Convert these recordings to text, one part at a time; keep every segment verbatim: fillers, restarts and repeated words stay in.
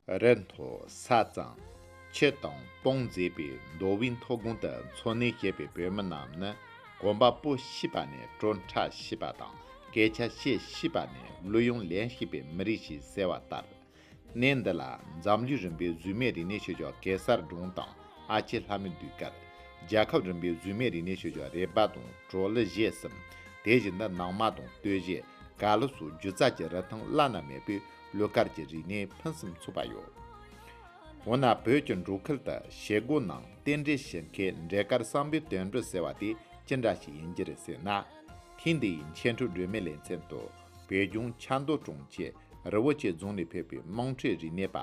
རི་མཐོ་ས་གཙང་། ཆུ་དྭངས་སྤང་མཛེས་པའི་མདོ་དབུས་མཐོ་སྒང་དུ་འཚོ་གནས་བྱེད་པའི་བོད་མི་རྣམས་ནི། གོམ་པ་སྤོ་ཤེས་པ་ནས་བྲོ་འཁྲབ་ཤེས་པ་དང་། སྐད་ཆ་བཤད་ཤེས་པ་ནས་གླུ་དབྱངས་ལེན་ཤེས་པའི་མི་རིགས་ཤིག་ཟེར་བ་ལྟར། གནས་འདི་ལ་འཛམ་གླིང་རིམ་པའི་གཟུགས་མེད་རིག་གནས་ཤུལ་བཞག་གེ་སར་སྒྲུང་དང་ཨ་ཆེ་ལྷ་མོའི་ཟློས་གར། རྒྱལ་ཁབ་རིམ་པའི་གཟུགས་མེད་རིག་གནས་ཤུལ་བཞག་རས་པ་དང་གྲོ་ལི་གཞས་གསུམ། དེ་བཞིན་དུ་ནང་མ་དང་སྟོད་གཞས། ག་ལུ་སོགས་སྒྱུ་རྩལ་གྱི་རིན་ཐང་བླ་ན་མེད་པའི་གླུ་གར་གྱི་རིག་གནས་ཕུན་སུམ་ཚོགས་པ་ཡོད། འོ་ན་བོད་ཀྱི་འབྲོག་ཁུལ་དུ་བྱེད་སྒོ་ནང་རྟེན་འབྲེལ་ཞུ་མཁན་འབྲས་དཀར་བསམ་འཕེལ་དོན་གྲུབ་ཟེར་བ་དེ་ཅི་འདྲ་ཞིག་ཡིན་རྒྱུ་རེད་ཟེར་ན། ཐེངས་འདི་ཡི་འཆད་ཁྲིད་སྒྲོན་མེ་ལེ་ཚན་དུ་བོད་ལྗོངས་ཆབ་མདོ་གྲོང་ཁྱེར་རི་བོ་ཆེ་རྫོང་ནས་ཕེབས་པའི་དམངས་ཁྲོད་རིག་གནས་པ་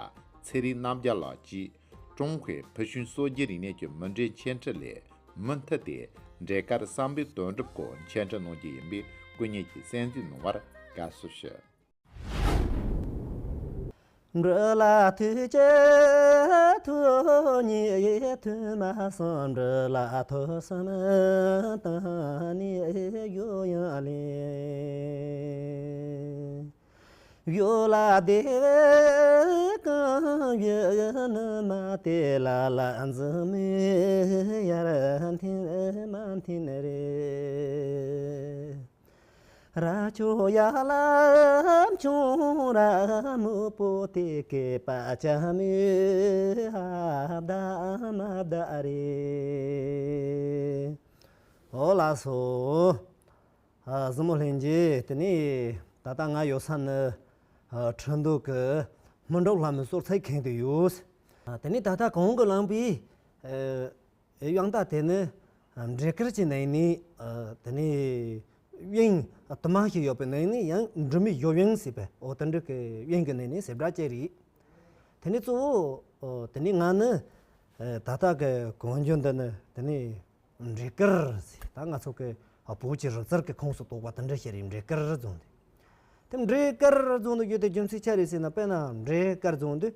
ཚེ་རིང་རྣམ་རྒྱལ་ལགས་ཀྱིས། ཀྲུང་ཧྭའི་ཕུལ་བྱུང་སྲོལ་རྒྱུན་རིག་གནས་ཀྱི་མུ་འབྲེལ་འཆད་ཁྲིད་ལས་མུ་མཐུད་དེ་འབྲས་དཀར་བསམ་འཕེལ་དོན་གྲུབ་སྐོར་འཆད་ཁྲིད་གནང་རྒྱུ་ཡིན་པས་སྐུ་ཉིད་ཀྱིས་གསན་གཟིགས་གནང་བར་དགའ་བསུ་ཞུ། འབྲི་ལ་ཐུགས་ཀྱི་ཐུགས་ཉིད་ཐུན་མ་གསུམ། འབྲི་ལ་ཐོས་བསམ་དང་ནི་གཞུང་ཡང་ལེན། གཡོ་ལ་བདེ་བའི་གང་ཡོད་ནི་མ་དེ་ལ་ལ་འཛིན་མི་ཡར་འཐེན་མ་འཐེན་རེད། ར་ཆོ་ཡ་ལ་ཆུང་ར་མུ་པོ་དེ་སྐད་པ་ཆ་མི་ཧ་ད་མ་ད་རེད། འོ་ལགས་སོ། ཨ་གཟིགས་མོ་ལྷན་རྒྱས། དེ་ནས་ད་ལྟ་ང་ཡོད་ས་ནི་ཨ་ཁྲི་འདུ་གི་སྨིན་གྲོལ་ལྷ་མོའི་གསོལ་ཚིགས་ཁེངས་ཏེ་ཡོད། ཨ་དེ་ནས་ད་ལྟ་གོང་གི་ལངས་པའི་ཨ་དབྱངས་རྟ་དེ་ནི་ཨ་འབྲས་དཀར་གྱི་ནང་ནས། ཨ་དེ་ནས་དབྱིངས་དུ་མ་ཞིག་ཡོད་པའི་ནང་ནས་ཡང་འབྲུག་མའི་ཡབ་དབྱངས་ཟེར་བའི་འོ་དེ་འདྲ་གི་དབྱིངས་ཀྱི་ནང་ནས་ཟེར་སྒྲ་བཅས་རེད། དེ་ནས་གཙོ་བོ་ཨ་དེ་ནས་ང་ནི་ཨ་ད་ལྟ་གི་གོང་རྒྱུ་འདི་ནི་དེ་ནས། འབྲས་དཀར་ཟེར། ད་ང་ཚོ་གི་བོད་ཀྱི་རིག་རྩལ་གྱི་ཁོངས་སུ་གཏོགས་པ་དེ་འདྲ་ཞིག་རེད། འབྲས་དཀར་རྫོང་དེ། དེ་འབྲས་དཀར་རྫོང་དུ་ཡོད་དེ་རྒྱུ་མཚན་ཆ་རེད་ཟེར་ན། དཔེར་ན་འབྲས་དཀར་རྫོང་དུ་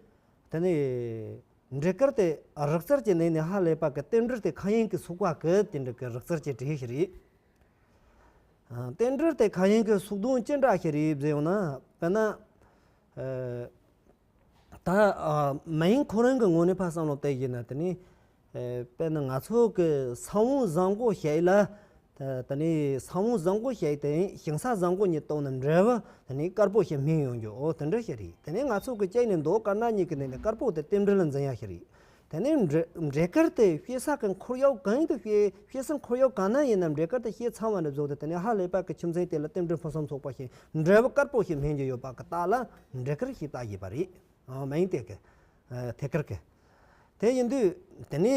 དེ་ནས་འབྲས་དཀར་དེ་རིག་རྩལ་གྱི་གནས་ནས་ཧ་ལས་པ་གི་རྟེན་འབྲེལ་དེ་ཁ་གཡེང་གི་སོག་པ་གི་དེ་འདྲ་གི་རིག་རྩལ་གྱི་གྲས་ཤིག་རེད། ཨ་རྟེན་འབྲེལ་དེ་ཁ་གཡེང་གི་སོག་དོན་ཅི་འདྲ་ཞིག་རེད་ཟེར་ཡོང་ན། དཔེར་ན། ཨ། ད་ཨ་མ་ཡིན་ཁོ་རང་གི་ངོས་ནས་ཕར་བསམ་བློ་བཏང་ཡིན་ན། དེ་ནི་ཨ་དཔེར་ན་ང་ཚོ་གི་ས་བོན་བཟང་པོ་ཞིག་ལ། ད་དེ་ནི་ས་བོན་བཟང་པོ་ཞིག་དང་ཞིང་ས་བཟང་པོ་གཉིས་བཏོན་ན་འབྲས་བུ་དེ་ནི་དཀར་པོ་ཞིག་སྨིན་ཡོང་རྒྱུ། འོ་དེ་འདྲ་ཞིག་རེད། དེ་ནི་ང་ཚོ་གི་སྐྱེས་ནས་མདོ་དཀར་ནག་གཉིས་ཀྱི་ནང་ནས་དཀར་པོ་དེ་རྟེན་འབྲེལ་ལ་འཛིན་ཡ་ཞིག་རེད། དེ་ནས་འབྲས་འབྲས་དཀར་དེ་སྐྱེ་ས་གི་འཁོར་ཡུག་གང་ཡིན་དུ་སྐྱེ། སྐྱེ་ས་འཁོར་ཡུག་གང་ན་ཡིན་ན་འབྲས་དཀར་དེ་སྐྱེས་ཚར་བ་ནས་བཟུང་སྟེ། དེ་ནས་ཧ་ལས་པ་གི་ཁྱིམ་ཚང་དེ་ལ་རྟེན་འབྲེལ་ཕུན་སུམ་ཚོགས་པ་ཞིག་འབྲས་བུ་དཀར་པོ་ཞིག་སྨིན་རྒྱུ་ཡོད་པ་གི་རྟགས་ལ་འབྲས་དཀར་ཞེས་བཏགས་ཡོད་པ་རེད། ཨ་མ་ཡིན་དེ་གི་ཨ་ཐད་ཀར་གི། དེ་ཡིན་དུས་དེ་ནས་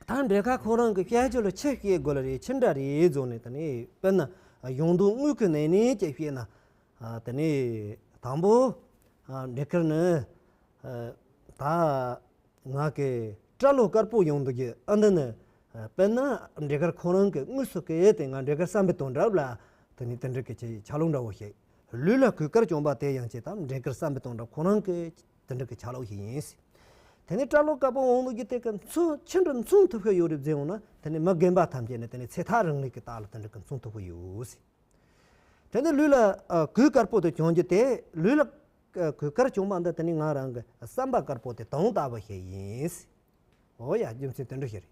ད་འབྲས་དཀར་ཁོ་རང་གི་བཤད་རྒྱུ་ལ་ཆི་བཤད་དགོས་ལ་རེད། ཅི་འདྲ་རེད་བཟོ་ནས། དེ་ནས་དཔེར་ན་ཡོངས་འདུ་དངོས་ཀྱི་ནང་ནས་ཅིག་བཤད་ན། ཨ་དེ་ནས་དང་པོ་ཨ་འབྲས་དཀར་ནི་ཨ་ད་ང་གི་སྐྲ་ལོ་དཀར་པོ་ཡོང་འདུག་གི། ཨ་འདི་ནི་ཨ་དཔེར་ན་འབྲས་དཀར་ཁོ་རང་གི་དངོས་སུ་གི་དེ་ང་འབྲས་དཀར་བསམ་འཕེལ་དོན་གྲུབ་ལ་དེ་ནི་དེ་འདྲ་གི་ཆ་ལུགས་འདྲ་བོ་ཞིག་ལུས་ལ་གོས་དཀར་གྱོན་པ་དེ་ཡང་ཅིག་ད་འབྲས་དཀར་བསམ་འཕེལ་དོན་གྲུབ་ཁོ་རང་གི་དེ་འདྲ་གི་ཆ་ལུགས་ཤིག་ཡིན། དེ་ནི་སྐྲ་ལོ་དཀར་པོ་འོང་ལུགས་ཀྱི་དེ་གི་མཚོན་ཅི་འདྲ་མཚོན་ཐུབ་ཀྱི་ཡོད་རེད་ཟེར་འོང་ན། དེ་ནི་མི་རྒན་པ་ཐམས་ཅད་ནི་དེ་ནི་ཚེ་ཐག་རིང་ལུགས་ཀྱི་རྟགས་ལ་དེ་འདྲ་གི་མཚོན་ཐུབ་ཀྱི་ཡོད། དེ་ནི་ལུས་ལ་ཨ་གོས་དཀར་པོ་དེ་གྱོན་རྒྱུ་དེ། ལུས་ལ་ཨ་གོས་དཀར་གྱོན་པ་འདི་དེ་ནི་ང་རང་གི་བསམ་པ་དཀར་པོ་དེ་དོན་དག་པོ་ཞིག་ཡིན། འོ་ཡ། རྒྱུ་མཚན་དེ་འདྲ་ཞིག་རེད།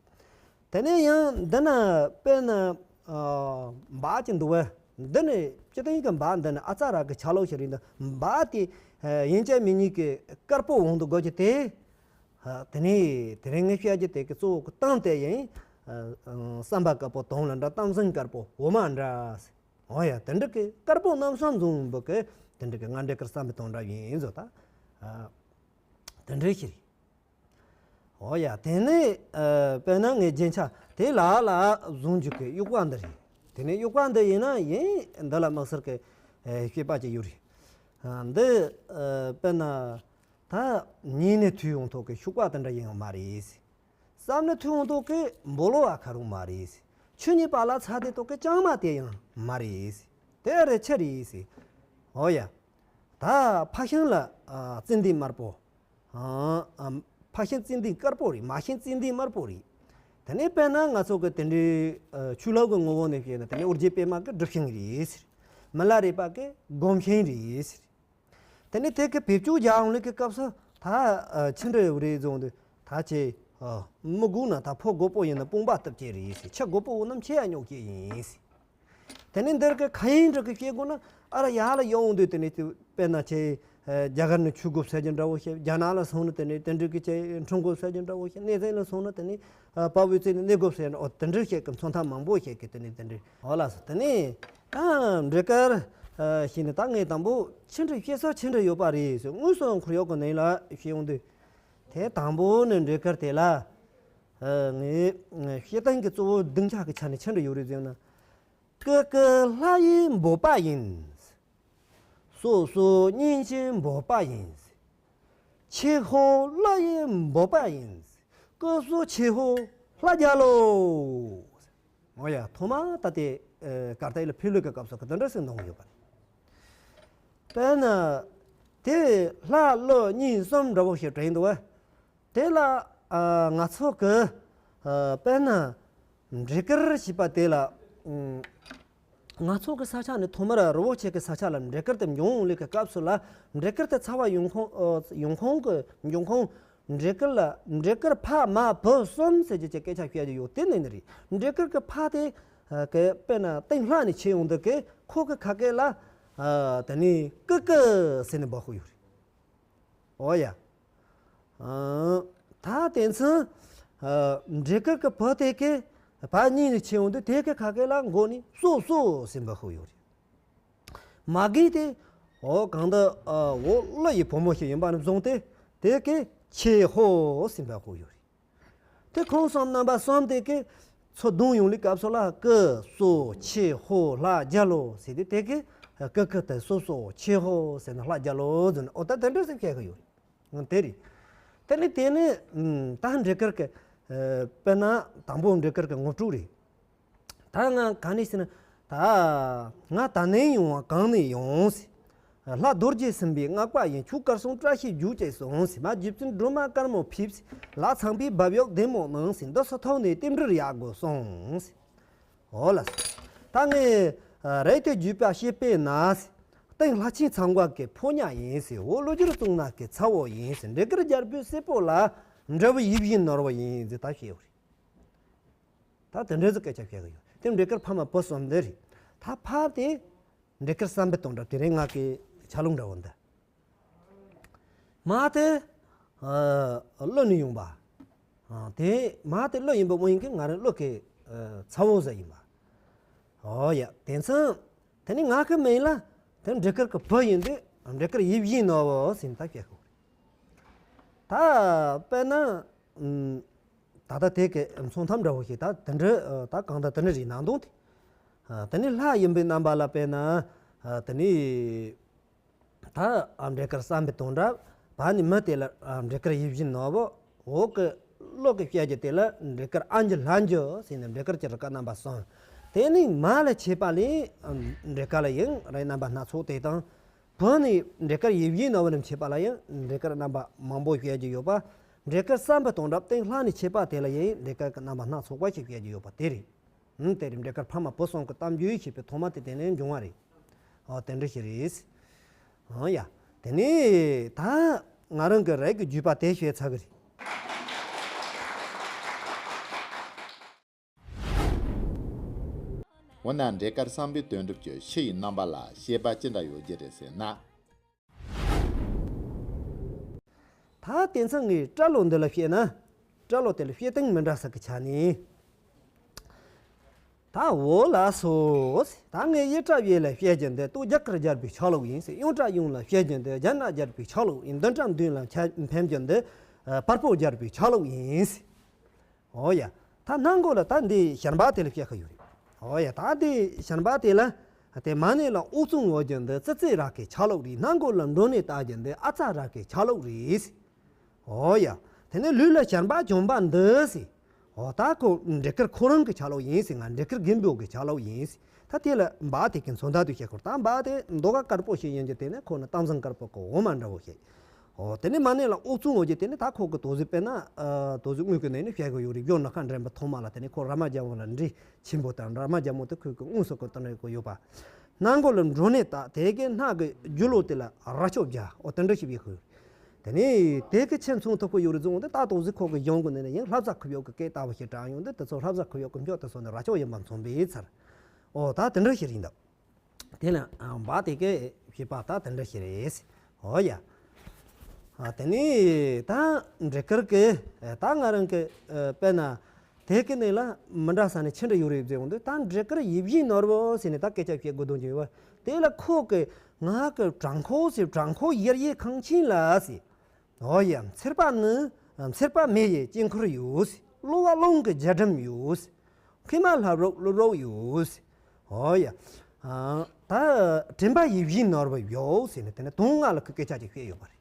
དེ་ནས་ཡང་འདི་ན་དཔེར་ན་ཨ་འབག་ཅིག་འདུག་བས། འདི་ནི་སྤྱིར་བཏང་གི་འབག་འདི་ནི་ཨ་ཙ་ར་གི་ཆ་ལུགས་ཤིག་རེད། འདི་འབག་དེ་ཡིན་གཅིག་མིན་གཉིས་ཀྱི་དཀར་པོ་འོང་དུ་དགོས་ཀྱི་དེ། ཨ་དེ་ནས་དེ་རིང་ངས་བཤད་རྒྱུ་དེ་གི་གཙོ་བོ་གི་གཏམ་དེ་ཡིན། ཨ་བསམ་པ་དཀར་པོ་དོན་ལ་འདྲ། གཏམ་ཟན་དཀར་པོ་འོ་མ་འདྲ། འོ་ཡ། དེ་འདྲ་གི་དཀར་པོ་རྣམ་གསུམ་འཛོམས་པོ་གི་དེ་འདྲ་གི་ང་འབྲས་དཀར་བསམ་པའི་དོན་འདྲ་ཡིན་བཟོ་ད། ཨ་དེ་འདྲ་ཞིག་རེད། འོ་ཡ། དེ་ནས་ཨ་དཔེར་ན་ངའི་རྒྱན་ཆ་དེ་ལ་ལ་བཟུང་རྒྱུ་གི་དབྱུག་པ་འདི་རེད། དེ་ནས་དབྱུག་པ་འདི་ཡིན་ན་ཡིན། འདི་ལ་དམིགས་བསལ་གི་ཨ་བཤད་པ་ཅིག་ཡོད་རེད། ཨ་འདི་ཨ་དཔེར་ན་ད་ཉལ་ནས་ཐོན་ཡོང་ཐོག་གི་ཤུག་པ་དེ་འདྲ་ཡིན་ཡང་མ་རེད། བསམ་ནས་ཐོན་འོང་དོག་གི་འབོ་ལོ་བ་ཁ་རུང་མ་རེད། ཆུ་གཉིས་བར་ལ་ཚ་དེ་དོག་གི་ལྕང་མ་དེ་ཡང་མ་རེད། དེ་རེད་ཆི་རེད་ཟེར། འོ་ཡ། ད་ཕ་ཤིང་ལ་ཨ་ཙན་དན་དམར་པོ། ཨ་ཨ་ཕ་ཤིང་ཙན་དན་དཀར་པོ་རེད། མ་ཤིང་ཙན་དན་དམར་པོ་རེད། དེ་ནས་དཔེར་ན་ང་ཚོ་གི་དེ་འདྲའི་ཨ་ཆོས་ལུགས་ཀྱི་ངོ་བོ་ནས་བཤད་ན། དེ་ནས་ཨོ་རྒྱན་པད་མ་གི་སྒྲུབ་ཤིང་རེད་ཟེར། མི་ལ་རས་པ་གི་སྒོམ་ཤིང་རེད་ཟེར། དེ་ནས་དེ་གི་བེད་སྤྱོད་རྒྱག་ཡོང་ལེ་གི་སྐབས་སུ་ད་ཨ་ཆི་འདྲ་ཡོད་རེད་བཟུང་དུས་ད་ཁྱེད་ཨ་མི་དགོས་ན་ད་ཕོ་རྒོད་པོ་ཡིན་ན་དཔུང་པ་གཏུབ་ཀྱི་རེད་ཟེར། ཁྱི་རྒོད་པོ་འོ་ན་ཁྱི་ཡ་སྙོག་ཀྱི་ཡིན་ཟེར། དེ་ནས་འདིར་གི་ཁ་ཡིན་འདྲ་གི་བཤད་དགོས་ན་ཨ་ར་ཡ་ལ་ཡོང་དུས་དེ་ནས་དེ་དཔེར་ན་ཁྱེད་རྒྱ་གར་ནས་ཆོས་སྒོ་ཟེར་རྒྱུ་འདྲ་བོ་བཤད། རྒྱ་ནག་ལ་སོང་ན་དེ་ནས་དེ་འདྲ་གི་ཁྱེད་འཁྲུངས་སྒོ་ཟེར་རྒྱུ་འདྲ་བོ་བཤད། གནས་ཚན་ལ་སོང་ན་དེ་ནས་ཨ་དཔའ་བོའི་རྩེ་ནས་གནས་སྒོ་ཟེར་འོ་དེ་འདྲ་བཤད་གི་མཚོན་ཐབས་མང་པོ་བཤད་གི། དེ་ནས་དེ་འདྲ་འོ་ལགས་སོ། དེ་ནས་ཨ་འབྲས་དཀར་ཨ་ཞིག་ནས་ད་ངས་དང་པོ་ཆི་འདྲ་བཤད་ས་ཆི་འདྲ་ཡོད་པ་རེད་ཟེར། དངོས་སུ་ཁོར་ཡུག་གི་ནང་ལ་བཤད་ཡོང་དུས་དེ་དང་པོ་ནས་འབྲས་དཀར་དེ་ལ་ཨ་ངས་བཤད་སྟངས་ཀྱི་གཙོ་བོ་བདུན་ཆ་གི་ཆ་ནས་ཆི་འདྲ་ཡོད་རེད་ཟེར་ན། ཀུ་ཀུ་ལྷ་ཡི་འབོད་པ་ཡིན། སོ་སོ་སྙིང་རྗེ་འབོད་པ་ཡིན། ཆེ་ཧོ་ལྷ་ཡི་འབོད་པ་ཡིན། སྐུ་གཟུགས་ཆེ་ཧོ་ལྷ་རྒྱལ་ལོ། འོ་ཡ་ཐོག་མ་ད་ལྟའི་ཨ་གར་ཏའི་ལ་ཕི་ལུ་གི་སྐབས་སུ་གི་དེ་འདྲ་ཟེར་གནང་ཡོད་པ་རེད། དཔེར་ན་དེ་ལྷ་ཀླུ་གཉན་གསུམ་འདྲ་བོ་ཞིག་དྲན་འདུག་བ། དེ་ལ་ཨ་ང་ཚོ་གི་ཨ་དཔེར་ན་འབྲས་དཀར་ཞེས་པ་དེ་ལ་ཨུམ་ང་ཚོ་གི་ས་ཆ་ནི་ཐོག་མར་རི་བོ་ཆེ་གི་ས་ཆ་ལ་འབྲས་དཀར་དེ་འབྱུང་ཡོང་ལེ་གི་སྐབས་སུ་ལ་འབྲས་དཀར་དེ་ཚ་བ་ཡོང་ཁུངས་ཨ་ཡོང་ཁུངས་གི་འབྱུང་ཁུངས་འབྲས་དཀར་ལ་འབྲས་དཀར་ཕ་མ་བུ་གསུམ་ཟེར་རྒྱུ་ཅིག་སྐད་ཆ་བཤད་རྒྱུ་ཡོད། དེ་ནི་ནི་རེད། འབྲས་དཀར་གི་ཕ་དེ་ཨ་གི་དཔེར་ན་སྟེང་ལྷ་ནས་ཆེ་ཡོང་དུས་གི་ཁོ་གི་ཁ་སྐད་ལ་ཨ་དེ་ནི་ཀུ་ཀུ་ཟེར་ནས་འབོད་ཀྱི་ཡོད་རེད། འོ་ཡ། ཨ་ད་དེ་ཚོ་ཨ་འབྲས་དཀར་གི་བུ་དེ་གི་བ་གཉིས་ནས་ཆེ་ཡོང་དུས་དེ་གི་ཁ་སྐད་ལ་མགོ་ནས་སོ་སོ་ཟེར་འབོད་ཀྱི་ཡོད་རེད། མ་གི་དེ་འོ་གང་ལྟར་ཨ་འོ་ཀླུ་ཡི་བུ་མོ་ཞིག་ཡིན་པ་ནས་བཟུང་སྟེ་དེ་གི་ཆེ་ཧོ་ཟེར་འབོད་ཀྱི་ཡོད་རེད། དེ་ཁོང་གསུམ་རྣམ་པ་གསུམ་དེ་གི་ཚུར་བརྡུངས་ཡོང་ལེ་སྐབས་སུ་ལ་ཀུ་སོ་ཆེ་ཧོ་ལྷ་རྒྱལ་ལོ་ཟེར་དུས་དེ་གི་ཀུ་ཀུ་དེ་སོ་སོ་ཆེ་ཧོ་ཟེར་ན་ལྷ་རྒྱལ་ལོ་ཟེར་ན་འོ་ད་དེ་འདྲ་ཟེར་བཤད་གི་ཡོད་རེད། དེ་རེད། དེ་ནི་དེ་ནི་ད་འབྲས་དཀར་གི་ཨ་དཔེར་ན་དང་པོ་འབྲས་དཀར་གི་ངོ་སྤྲོད་རེད། ད་ང་ག་ནས་ཟེར་ན་ད་ང་ད་ནས་ཡོང་བ་གང་ནས་ཡོང་ཟེར། ལྷ་རྡོ་རྗེ་སེམས་དཔའི་བསྔགས་པ་ཡིན། ཆོས་དཀར་གསུང་བཀྲ་ཤིས་རྒྱུད་ཅེས་གསུངས་ཟེར། མ་རྗེ་བཙུན་སྒྲོལ་མ་དཀར་མོ་ཕེབས་ཟེར། ལྷ་ཚངས་པའི་འབབ་གཡོག་བདེ་མོ་གནང་ཟེར། འདི་སུ་ཐོག་ནས་རྟེན་འབྲེལ་ཡག་དགོས་གསུངས་ཟེར། འོ་ལགས་སོ། ད་ངས་རེད་དེ་བརྒྱུད་པ་བཤད་པས་ན་ཟེར། སྟེང་ལྷ་ཆེན་ཚངས་པ་གི་ཕོ་ཉ་ཡིན་ཟེར། འོ་ལོ་རྒྱུས་གཙུག་ན་གི་ཚ་བོ་ཡིན་ཟེར། འབྲས་དཀར་རྒྱལ་པོའི་སྲས་པོ་ལ་འབྲས་བུ་ཡིད་བཞིན་ནོར་བུ་ཡིན་ཟེར་ད་བཤད་ཡོད་རེད། ད་དེ་འདྲའི་ཟིག་སྐད་ཆ་བཤད་གི་ཡོད། དེ་འབྲས་དཀར་ཕ་མ་བུ་གསུམ་འདི་རེད། ད་ཕ་དེ་འབྲས་དཀར་བསམ་འཕེལ་དོན་གྲུབ་དེ་རིང་ང་གི་ཆ་ལུགས་འདྲ་བོ་འདི། མ་དེ་ཨ་ཀླུ་ནས་ཡོང་པ། ཨ་དེ་མ་དེ་ཀླུ་ཡིན་པ་མོ་ཡིན་གི་ང་རང་ཀླུ་གི་ཨ་ཚ་བོ་ཟིག་ཡིན་པ། འོ་ཡ་དེ་ཚང་། དེ་ནི་ང་གི་མིང་ལ་དེ་འབྲས་དཀར་གི་བུ་ཡིན་དུས་འབྲས་དཀར་ཡིད་བཞིན་ནོར་བུ་ཟེར་ནས་ད་བཤད་གི་ཡོད་རེད། ད་དཔེར་ན་ཨུམ། ད་ལྟ་དེ་གི་མཚོན་ཐབས་འདྲ་བོ་ཞིག་ད་དེ་འདྲ་ཨ་ད་གང་ལྟར་དེ་འདྲ་རེད་ནང་དོན་དེ། ཨ་དེ་ནི་ལྷ་ཡིན་པའི་རྣམ་པ་ལ་དཔེར་ན་ཨ་དེ་ནི་ད་ཨ་འབྲས་དཀར་བསམ་འཕེལ་དོན་གྲུབ། བ་ནི་མི་དེ་ལ་ཨ་འབྲས་དཀར་ཡིད་བཞིན་ནོར་བུ། འོག་གི་ཀླུ་གི་བཤད་རྒྱུ་དེ་ལ་འབྲས་དཀར་ཨ་འགྱུར་ལྷ་འགྱུར་ཟེར་ནས་འབྲས་དཀར་གྱི་རིགས་ཀ་རྣམ་པ་གསུམ། དེ་ནི་མ་ལ་ཆས་པ་ལས་ཨ་འབྲས་དཀར་ལ་ཡང་རིགས་རྣམ་པ་སྣ་ཚོགས་དེ་དང་། བུ་ནི་འབྲས་དཀར་ཡིད་བཞིན་ནོར་བུ་ནས་མཆེད་པ་ལ་ཡང་འབྲས་དཀར་རྣམ་པ་མང་པོ་བཤད་རྒྱུ་ཡོད་པ། འབྲས་དཀར་བསམ་འཕེལ་དོན་གྲུབ་སྟེང་ལྷ་ནས་མཆེད་པ་དེ་ལ་ཡང་འབྲས་དཀར་གྱི་རྣམ་པ་སྣ་ཚོགས་པ་ཞིག་བཤད་རྒྱུ་ཡོད་པ་དེ་རེད། ཨང་། དེ་རིང་འབྲས་དཀར་ཕ་མ་བུ་གསུམ་གྱི་གཏམ་རྒྱུད་ཞེས་པའི་ཐོག་མ་དེ་དེ་ནས་འབྱུང་བ་རེད། ཨོ་དེ་འདྲ་ཞིག་རེད། ཨང་ཡ། དེ་ནས་ད་ང་རང་གི་རིགས་ཀྱི་བརྒྱུད་པ་དེ་བཤད་ཚར་གི་རེད། འོ་ན་འབྲས་དཀར་བསམ་འཕེལ་དོན་གྲུབ་ཀྱི་ཕྱི་ཡི་རྣམ་པ་ལ་བཤད་པ་ཅི་འདྲ་ཡོད་ཀྱི་རེད་ཟེར་ན། ད་དེང་སང་ངས་སྐྲ་ལོ་འདི་ལ་བཤད་ན། སྐྲ་ལོ་དེ་ལ་བཤད་སྟངས་མི་འདྲ་ས་གི་ཆ་ནས། ད་འོ་ལགས་སོ། ད་ངས་གཡུ་སྐྲ་གཡུ་ལ་བཤད་རྒྱུ་འདི་ལྟོ་རྒྱ་གར་རྒྱལ་པོའི་ཆ་ལུགས་ཡིན་ཟེར། གཡོན་སྐྲ་གཡོན་ལ་བཤད་རྒྱུ་འདི་རྒྱ་ནག་རྒྱལ་པོའི་ཆ་ལུགས་ཡིན། མདུན་སྐྲ་མདུན་ལ་ཆ་འཕེན་རྒྱུ་འདི་ཨ་བལ་པོ་རྒྱལ་པོའི་ཆ་ལུགས་ཡིན་ཟེར། འོ་ཡ། ད་སྣ་མགོ་ལ་ད་འདི་ཞལ་འབག་དེ་ལ་བཤད་ཁ་ཡོད་རེད། འོ་ཡ། ད་འདི་ཞལ་འབག་དེ་ལ་དེ་མ་ནས་ལ་ཨོ་ཙུང་འོ་རྒྱུ་འདི་ཙི་ཙི་ར་གི་ཆ་ལུགས་རེད། སྣ་མགོ་ལ་འགྲོ་ནས་ལྟ་རྒྱུ་འདི་ཨ་ཙ་ར་གི་ཆ་ལུགས་རེད། འོ་ཡ། དེ་ནས་ལུས་ལ་ཞལ་འབག་གྱོན་པ་འདི་ཟེར། འོ་ད་ཁོ་འབྲས་དཀར་ཁོ་རང་གི་ཆ་ལུགས་ཡིན་ཟེར། ང་འབྲས་དཀར་རྒན་པོ་གི་ཆ་ལུགས་ཡིན་ཟེར། ད་དེ་ལ་འབག་དེ་གི་མཚོན་རྟགས་དུ་བཤད་ཁོར། ད་འབག་དེ་མདོག་ཁ་དཀར་པོ་ཞིག་ཡིན་རྒྱུ་དེ་ནས་ཁོ་ནི་གཏམ་བཟང་དཀར་པོ་གི་འོ་མ་འདྲ་བོ་ཞིག་འོ་དེ་ནས་མ་ནས་ལ་ཨོ་ཙུང་འོ་རྒྱུ་དེ་ནས་ད་ཁོ་གི་དོ་ཟིག་དཔེར་ན་ཨ་དོ་ཟིག་དངོས་ཀྱི་ནས་ནི་བཤད་གི་ཡོད་རེད། གཞོན་ནུ་ཁ་འདྲེན་པ་ཐོག་མ་ལ་དེ་ནས་ཁོ་རཱ་མ་རྒྱལ་པོ་ལ་འདྲི་ཆེན་པོ་དང་། རཱ་མ་རྒྱལ་པོ་དེ་ཁོ་གི་དངོས་སུ་ཁོ་དང་འདྲ་གི་ཡོད་པ། སྣ་མགོ་ལ་འགྲོ་ནས་ད་དེ་གའི་སྣ་གི་རྒྱུ་ལོ་དེ་ལ་རྭ་ཅོ་བརྒྱབ། འོ་དེ་འདྲ་ཞིག་བྱས་ཤིག། དེ་ནས་དེ་གའི་ཆེ་མཚུངས་ཐུབ་ཀྱི་ཡོད་རེད་བཟུང་སྟེ། ད་ཏོག་ཙི་ཁོ་གི་གཞུང་གི་ནང་ནས་ཡང་ལྷ་བཟའ་ཁུ་བྱུག་གི་སྐད་ལྟ་བུ་ཞིག་དྲངས་ཡོང་དུས། དེ་ཚོ་ལྷ་བཟའ་ཁུ་བྱུག་གི་མཆོག་དེ་ཚོ་ནི་རྭ་ཅོ་ཡིན་པ་མཚོན་པའི་ཚུལ། འོ་ད་དེ་འདྲ་ཞིག་རེད་འདུག། དེ་ལ་འབའ་དེ་གའི་བྱེད་པ་ད་དེ་འདྲ་ཞིག་རེད། འོ་ཡ། ཨ་དེ་ནས་ད་འབྲས་དཀར་གི་ད་ང་རང་གི་དཔེར་ན་དེ་གི་ནང་ལ་མི་འདྲ་ས་ནས་ཆི་འདྲ་ཡོད་རེད་ཟེར་ཡོང་དུས། ད་འབྲས་དཀར་ཡིད་བཞིན་ནོར་བུ་ཟེར་ནས་ད་སྐད་ཆ་བཤད་དགོས་དོན་ཅི་ཡོད་པ། དེ་ལ་ཁོ་གི་ང་གི་བྲང་ཁོག་ཟེར། བྲང་ཁོག་ཡེར་ཡེ་ཁང་ཆེན་ལ་ཟེར། འོ་ཡ། མཚེར་པ་ནི་མཚེར་པ་མེ་ཡི་དཀྱིལ་འཁོར་ཡོད་ཟེར། གློ་བ་རླུང་གི་རྒྱ་གྲམ་ཡོད་ཟེར། མཁལ་མ་ལྷབ་རོབ་ལྷུབ་རོབ་ཡོད་ཟེར། འོ་ཡ། ཨ་ད་དྲན་པ་ཡིད་བཞིན་ནོར་བུ་ཡོད་ཟེར་ནས་དེ་ནས་དོན་ལྔ་ལ་ཁོས་སྐད་ཆ་ཅིག་བཤད་ཡོད་པ་རེད།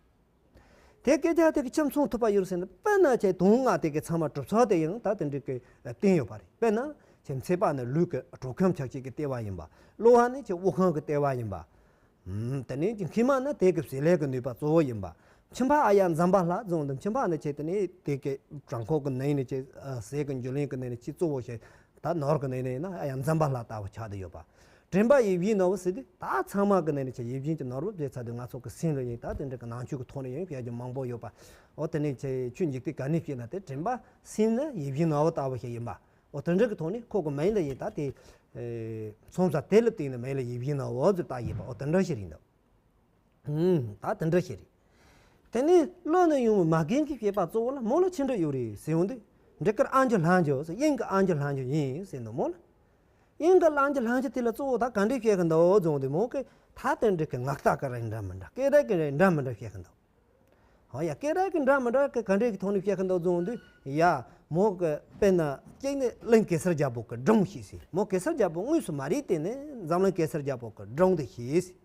དེ་སྐད་ཆ་དེ་གི་ཆེ་མཚུངས་ཐུབ་པ་ཡོད་ཟེར་ན། དཔེར་ན་ཁྱེད་དོན་ལྔ་དེ་གི་ཚང་མ་གྲུབ་ཚུལ་དེ་ཡང་ད་དེ་འདྲ་གི་བསྟན་ཡོད་པ་རེད། དཔེར་ན་ཁྱེད་མཚེར་པ་ནི་ལུས་ཀྱི་གྲོ་ཁྱམས་ཆགས་ཅིག་གི་ལྟེ་བ་ཡིན་པ། གློ་བ་ནི་ཁྱེད་དབུགས་ཧང་གི་ལྟེ་བ་ཡིན་པ། ཨུམ། དེ་ནས་ཀྱི་མཁལ་མ་ནི་དེ་གི་བཟེད་ལྷའི་གི་ནུས་པ་གཙོ་བོ་ཡིན་པ། མཆིན་པ་ཨ་ཡ་འཛམ་བྷ་ལ་བཟུང་དུ། མཆིན་པ་ནི་ཁྱེད་དེ་ནས་དེ་གི་བྲང་ཁོག་གི་ནང་ནས་ཁྱེད་ཟས་ཀྱི་འགྱུར་ལེན་གྱི་ནང་ནས་ཁྱེད་གཙོ་བོ་བྱས། ད་ནོར་གྱི་ནང་ནས་ཡིན་ན་ཨ་ཡ་འཛམ་བྷ་ལ་ལྟ་བུ་ཆགས་བསྡད་ཡོད་པ། དྲན་པ་ཡིད་བཞིན་ནོར་བུ་ཟེར་དུས་ད་ཚང་མ་གི་ནང་ནས་ཁྱེད་ཡིད་བཞིན་གྱི་ནོར་བུ་བྱས་ཚར་དུས། ང་ཚོ་གི་སེམས་ལ་ཡིན་ད་དེ་འདྲ་གི་ནང་ཆོས་ཀྱི་ཐོག་ནས་ཡང་བཤད་རྒྱུ་མང་པོ་ཡོད་པ། འོ་དེ་ནས་ཁྱེད་ཆོས་འཇིག་རྟེན་ག་ནས་བཤད་ན་དེ་དྲན་པ་སེམས་ནི་ཡིད་བཞིན་ནོར་བུ་ལྟ་བུ་ཞིག་ཡིན་པ། འོ་དེ་འདྲ་གི་ཐོག་ནས་ཁོ་གི་མིང་ལ་ཡིན་ད་དེ། ཨེ། མཚོན་ས་དེ་ལ་བརྟེན་ནས་མིང་ལ་ཡིད་བཞིན་ནོར་བུ་ཟེར་བཏགས་ཡོད་པ། འོ་དེ་འདྲ་ཞིག་རེད་འདུག། ཨུམ། ད་དེ་འདྲ་ཞིག་རེད། དེ་ནས་བློ་ནི་ཡུམ་མ་རྒན་གྱི་བཤད་པ་གཙོ་བོ་ལ་མོ་ལ་ཆི་འདྲ་ཡོད་རེད་ཟེར་ཡོང་དུས། འབྲས་དཀར་ཨན་ཅི་ལྷན་ཅི་ཟེར། དབྱིན་གྱི་ཨན་ཅི་ལྷན་ཅི་ཡིན་ཟེར་འདུག་མོ་ལ། དབྱིན་གྱི་ཨན་ཅི་ལྷན་ཅི་དེ་ལ་གཙོ་བོ་ད་ག་འདྲས་བཤད་གི་འདུག་ཟེར་ཡོང་དུས། མོ་གིས་ད་དེ་འདྲ་གི་ངག་རྟགས་གི་རིགས་འདྲ་མི་འདྲ། སྐད་རིགས་གི་རིགས་འདྲ་མི་འདྲ་བཤད་གི་འདུག། ཧོ་ཡ། སྐད་རིགས་ཀྱི་འདྲ་མི་འདྲ་གི་ག་འདྲས་ཀྱི་ཐོག་ནས་བཤད་ཀྱི་འདུག་ཟེར་ཡོང་དུས། ཡ། མོ་གི་དཔེར་ན་གཅིག་ནི་གླིང་གེ་སར་རྒྱལ་པོ་གི་སྒྲུང་ཞིག་ཟེར། མོ་གེ་སར་རྒྱལ་པོ་དངོས་སུ་མ་རེད་དེ། ནི་འཛམ་གླིང་གེ་སར་རྒྱལ་པོ་གི་སྒྲུང་དེ་ཞིག་ཟེར།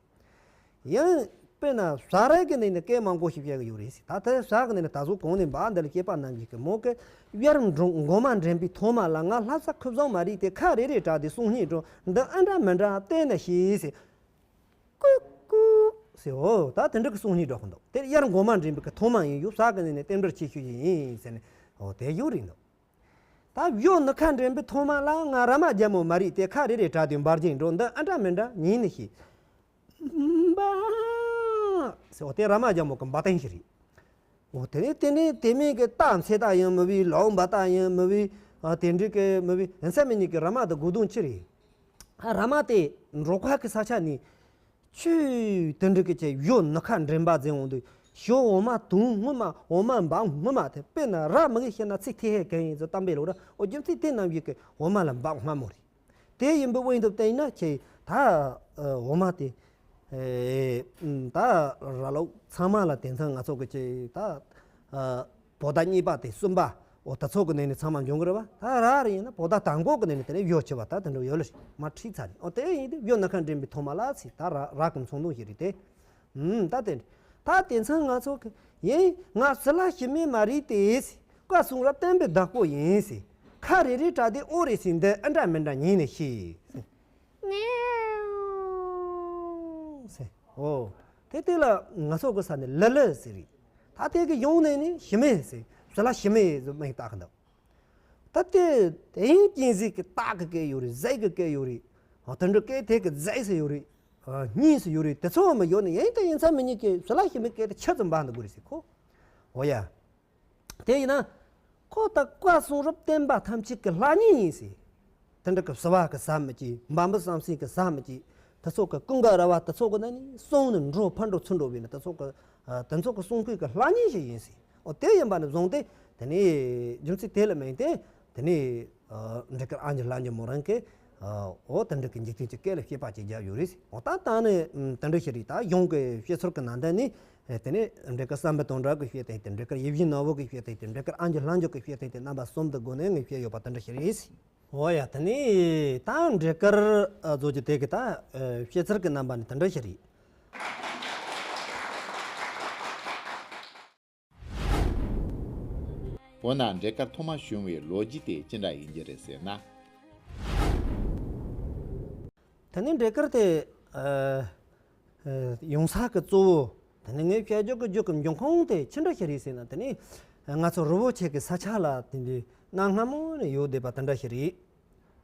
ཡང་དཔེར་ན་བྱ་རིགས་ཀྱི་ནང་ནས་སྐད་མང་པོ་ཞིག་བཤད་ཀྱི་ཡོད་རེད་ཟེར། ད་ལྟ་བྱ་གི་ནང་ནས་ད་གཟོད་གོང་ནས་འབའ་འདི་ལ་བཤད་པ་ནང་བཞིན་གྱི་མོ་གིས་དབྱར་འགྲོ་འགོ་མ་འདྲེན་པའི་ཐོག་མ་ལ། ང་ལྷ་ས་ཁུ་བཟང་མ་རེད་དེ། ཁ་རེ་རེ་གྲགས་ཏེ་གསུང་སྙན་སྒྲོག། འདི་ཨ་འདྲ་མི་འདྲ་བལྟས་ན་ཤེས་ཟེར། ཀུ་ཀུ་ཟེར། འོ་ད་དེ་འདྲ་གི་གསུང་སྙན་སྒྲོག་གི་འདུག། དེ་དབྱར་འགོ་མ་འདྲེན་པའི་གི་ཐོག་མ་ཡིན། ཡོ་བྱ་གི་ནང་ནས་རྟེན་འབྲེལ་ཆེ་ཤོས་ཤིག་ཡིན་ཟེར་ནས། འོ་དེ་ཡོད་རེད་འདུག། ད་ཡོ་ནི་ཁ་འདྲེན་པའི་ཐོག་མ་ལ། ང་ར་མ་རྒྱལ་མོ་མ་རེད་དེ། ཁ་རེ་རེ་གྲགས་ཏེ་འབར་གྱིན་འགྲོ། འདི་ཨ་འདྲ་མི་འདྲ་ཉན་ནི་ཤེས། འབའ་ཟེར། འོ་དེ་ར་མ་རྒྱལ་མོ་གི་འབའ་སྟོན་ཞིག་རེད། འོ་དེ་ནས་དེ་ནས་དེ་མིན་གྱི་རྟ་མཚེ་རྟ་ཡང་མི་བས། ལའོ་འབའ་རྟ་ཡང་མི་བས། ཨ་དེ་འདྲ་གི་མི་བས། ཡིན་ས་མི་ཉིད་ཀྱི་ར་མ་དེ་དགོས་དོན་ཅི་རེད། ཨ་ར་མ་དེ་འབྲོག་ཁ་གི་ས་ཆ་ནས་ཆུ་དེ་འདྲ་གི་ཆེ་ཡོ་ནི་ཁ་འདྲེན་པ་ཟེར་འོང་དུས། ཞོ་འོ་མ་དུང་སྔོན་མ། འོ་མ་འབའ་སྔོན་མ་དེ། དཔེར་ན་ར་མི་གི་བཤད་ན་ཚིག་དེ་ཧེ་གན་ཡིན་ཚོ་གཏམ་པའི་ལོ་ར། འོ་རྒྱུ་མཚན་དེ་རྣམས་ཡོད་གི་འོ་མ་ལ་འབའ་སྔ་མོ་རེད། དེ་ཡིན་པའི་དབང་དུ་བསྟན་ན་ཁྱེད་ད་འོ་མ་དེ་ད་ར་ལོག་ཚང་མ་ལ་དེང་སང་ང་ཚོ་གི་ཆེ་ད་བོད་ཟླ་གཉིས་པ་དེ་གསུམ་པ། འོ་ད་ཚོ་གི་ནང་ནས་ཚང་མ་འབྱུང་གི་རེད་པ། ད་ར་རེ་ཡིན་ན་བོད་ཟླ་དང་པོ་གི་ནང་ནས་དེ་ནས་ཡོ་ཆེ་བ་ད་དེ་འདྲ་ཡོད་ལ་ཞིག་མ་ཁྲིད་ཚར་ནས། འོ་དེ་ཡིན་དུས་ཡོ་ནི་ཁ་འདྲེན་པའི་ཐོག་མ་ལ་ཚིག་ད་ར་ར་གི་མཚུངས་ལྡོག་ཞིག་རེད་དེ། ཨུམ། ད་དེ་ད་དེང་སང་ང་ཚོ་གི་ཡིན། ང་ཟི་ལ་ཞི་མི་མ་རེད་དེ་ཟེར། བཀའ་གསུང་རབ་བསྟན་པའི་བདག་པོ་ཡིན་ཟེར། ཁ་རེ་རེ་གྲགས་ཏེ་ཨོ་རེད་ཟེར། འདི་ཨ་འདྲ་མི་འདྲ་ཉན་ནས་ཤེས་ཟེར། ངེའུ་ཟེར། འོ་དེ་དེ་ལ་ང་ཚོ་གི་ས་ནས་ལི་ལི་ཟེར་རེད། ད་དེ་གི་ཡོང་ནས་ནི་ཞི་མི་ཟེར། ཟི་ལ་ཞི་མི་ཟེར་མིང་བཏགས་གི་འདུག། ད་དེ་དེ་ཡིན་གྱིན་ཟིག་གི་སྟག་གི་སྐད་ཡོད་རེད། ཟས་ཀྱི་སྐད་ཡོད་རེད། ཨ་དེ་འདྲ་སྐད་དེ་གི་ཟས་སུ་ཡོད་རེད། ཨ་གཉིས་སུ་ཡོད་རེད། དེ་ཚོ་མི་ཡོད་ནི་ཡིན། དེ་ཡིན་ས་མི་ཉིད་ཀྱི་ཟི་ལ་ཞི་མི་སྐད་དེ་ཆི་ཙམ་འབའ་འདུག་གི་རེད་ཟེར་ཁོ། འོ་ཡ། དེ་ཡིན་ན་ཁོ་ད་བཀའ་གསུང་རབ་བསྟན་པ་ཐམས་ཅད་ཀྱི་བླ་སྙིང་ཡིན་ཟེར། དེ་འདྲ་གི་བྱ་བ་གི་ཟ་མི་བྱེད། འབའ་འབུ་ཟམ་སེང་གི་ཟ་མི་བྱེད། དེ་ཚོ་གི་ཀུན་དགའ་ར་བ་དེ་ཚོ་གི་ནང་ནས་གསུང་ནི་འགྲོ་ཕར་འགྲོ་ཚུར་འགྲོ་བས་ནི་དེ་ཚོ་གི་ཨ་དེ་ཚོ་གི་གསུང་སྐད་ཀྱི་བླ་སྙིང་ཞིག་ཡིན་ཟེར། འོ་དེ་ཡིན་པ་ནི་བཟུང་སྟེ་དེ་ནས་རྒྱུ་མཚན་དེ་ལ་མིན་ཏེ་དེ་ནས་ཨ་འབྲས་དཀར་ཨ་འཇུ་ལྷ་འཇུ་མོ་རང་གིས་ཨ་འོ་དེ་འདྲ་གི་འཇིག་རྟེན་གྱི་སྐད་ལ་བཤད་པ་ཅིག་བརྒྱབ་ཡོད་རེད། འོ་ད་ད་ནི་དེ་འདྲ་ཞིག་རེད། ད་གཞུང་གི་བཤད་ཚུལ་གྱི་ནང་དོན་ནི་དེ་ནས་འབྲས་དཀར་བསམ་པའི་དོན་དག་གི་བཤད་སྟངས་དེ། འབྲས་དཀར་ཡིད་བཞིན་ནོར་བུ་གི་བཤད་སྟངས་དེ། འབྲས་དཀར་ཨ་འཇུ་ལྷ་འཇུ་གི་བཤད་སྟངས་དེ། རྣམ་པ་གསུམ་དུ་བགོས་ནས་ངས་བཤད་ཡོད་པ་དེ་འདྲ་ཞིག་རེད། འོ་ཡ། དེ་ནས་ད་འབྲས་དཀར་ཨ་བཟོ་རྒྱུ་དེ་གི་ད་ཨ་བཤད་ཚུལ་གྱི་རྣམ་པ་ནི་དེ་འདྲ་ཞིག་རེད། འོ་ན་འབྲས་དཀར་ཐོག་མ་བྱུང་བའི་ལོ་རྒྱུས་དེ་ཅི་འདྲ་ཡིན་རྒྱུ་རེད་ཟེར་ན། དེ་ནས་འབྲས་དཀར་དེ་ཨ་ཨ་ཡོང་ས་གི་གཙོ་བོ། དེ་ནས་ངས་བཤད་རྒྱུ་གི་རྒྱུ་གི་འབྱུང་ཁུངས་དེ་ཅི་འདྲ་ཞིག་རེད་ཟེར་ན། དེ་ནས་ང་ཚོ་རི་བོ་ཆེ་གི་ས་ཆ་ལ་དེ་འདྲའི་གནའ་སྔ་མོ་ནས་ཡོད་བསྡད་པ་དེ་འདྲ་ཞིག་རེད།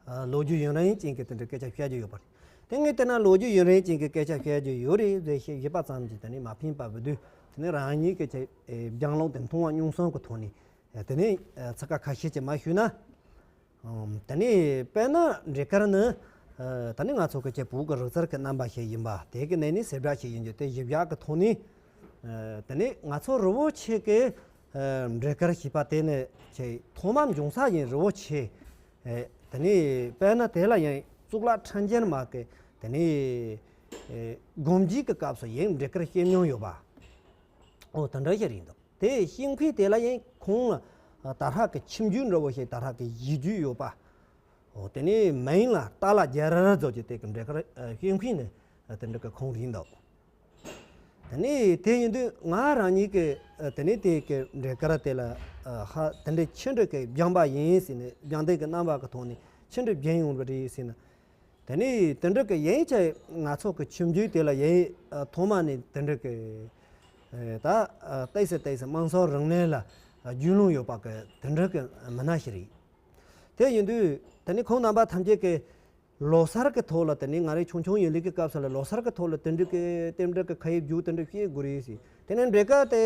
ཨ་ལོ་རྒྱུས་ཡུན་རིང་ཅན་གྱི་དེ་འདྲའི་སྐད་ཆ་བཤད་རྒྱུ་ཡོད་པ་རེད། དེ་ངས་དེ་ན་ལོ་རྒྱུས་ཡུན་རིང་ཅན་གྱི་སྐད་ཆ་བཤད་རྒྱུ་ཡོད་རེད་ཟེར་བཤད་བཞིན་པ་ཙམ་གྱིས་དེ་ནས་མ་ཕན་པ་བུ་དུས་དེ་ནས་རང་ཉིད་ཀྱི་ཆེ་སྦྱང་ལུགས་དེ་མཐོང་བ་མྱོང་གསུམ་གྱི་ཐོག་ནས་དེ་ནས་ཚིག་ཁ་ཁ་ཤས་ཀྱིས་མ་ཞུས་ན། དེ་ནས་དཔེར་ན་འབྲས་དཀར་ནི་དེ་ནས་ང་ཚོ་གི་ཆེ་བོད་ཀྱི་རིག་རྩལ་གྱི་རྣམ་པ་ཞིག་ཡིན་པ་དེ་གི་ནང་ནས་གསལ་བསྒྲགས་ཞིག་ཡིན་རྒྱུ་དེ་གཞི་བཞག་གི་ཐོག་ནས། དེ་ནས་ང་ཚོ་རི་བོ་ཆེ་གི་འབྲས་དཀར་ཞེས་པ་དེ་ནི་ཆེ་ཐོག་མར་འབྱུང་ས་ཡིན་རི་བོ་ཆེ། དེ་ནས་དཔེར་ན་དེ་ལ་ཡང་གཙུག་ལག་ཁྲི་འབྱེད་མ་གི་དེ་ནས་དགོན་རྒྱུགས་ཀྱི་སྐབས་སུ་ཡང་འབྲས་དཀར་བཤམས་མྱོང་ཡོད་པ། འོ་དེ་འདྲ་ཞིག་རེད་འདུག་དེ་བཤམས་མཁན་དེ་ལ་ཡང་ཁོང་ལ་དར་ཧ་གི་ཁྱིམ་རྒྱུད་འདྲ་བོ་ཞིག་དར་ཧ་གི་གཞི་རྒྱུད་ཡོད་པ། འོ་དེ་ནས་མིང་ལ་ཏཱ་ལ་རྒྱལ་རབས་ཟེར་གྱི་དེ་གི་འབྲས་དཀར་བཤམས་མཁན་ནི་དེ་འདྲ་གི་ཁོང་རེད་འདུག་དེ་ནས་དེ་ཡིན་དུས་ང་རང་ཉིད་ཀྱི་དེ་ནས་དེ་གི་འབྲས་དཀར་དེ་ལ་ཧ་དེ་འདྲ་ཆི་འདྲ་གི་སྦྱངས་པ་ཡིན་ཟེར་ནས་སྦྱངས་འབྲས་ཀྱི་རྣམ་པ་གི་ཐོག་ནས་ཆི་འདྲ་སྦྱངས་ཡོང་བ་རེད་ཟེར་ན། དེ་ནས་དེ་འདྲ་གི་ཡིན་ཆ་ང་ཚོ་གི་ཁྱིམ་རྒྱུད་དེ་ལ་ཡིན་ཐོག་མ་ནས་དེ་འདྲ་གི་ད་ཏོག་ཙམ་ཏོག་ཙམ་དམངས་སྲོལ་རིག་གནས་ལ་རྒྱུས་ལོན་ཡོད་པ་གི་དེ་འདྲ་གི་མི་སྣ་ཞིག་རེད། དེ་ཡིན་དུས་དེ་ནས་ཁོང་རྣམ་པ་ཐམས་ཅད་ཀྱི་ལོ་གསར་གྱི་ཐོག་ལ་དེ་ནས་ང་རང་ཆུང་ཆུང་ཡིན་ལུགས་ཀྱི་སྐབས་སུ་ལ་ལོ་གསར་གྱི་ཐོག་ལ་དེ་འདྲ་གི་རྟེན་འབྲེལ་གྱི་ཁ་ཡིག་རྒྱུགས་དེ་འདྲ་བཤད་དགོས་རེད་ཟེར། དེ་ནས་འབྲས་དཀར་དེ་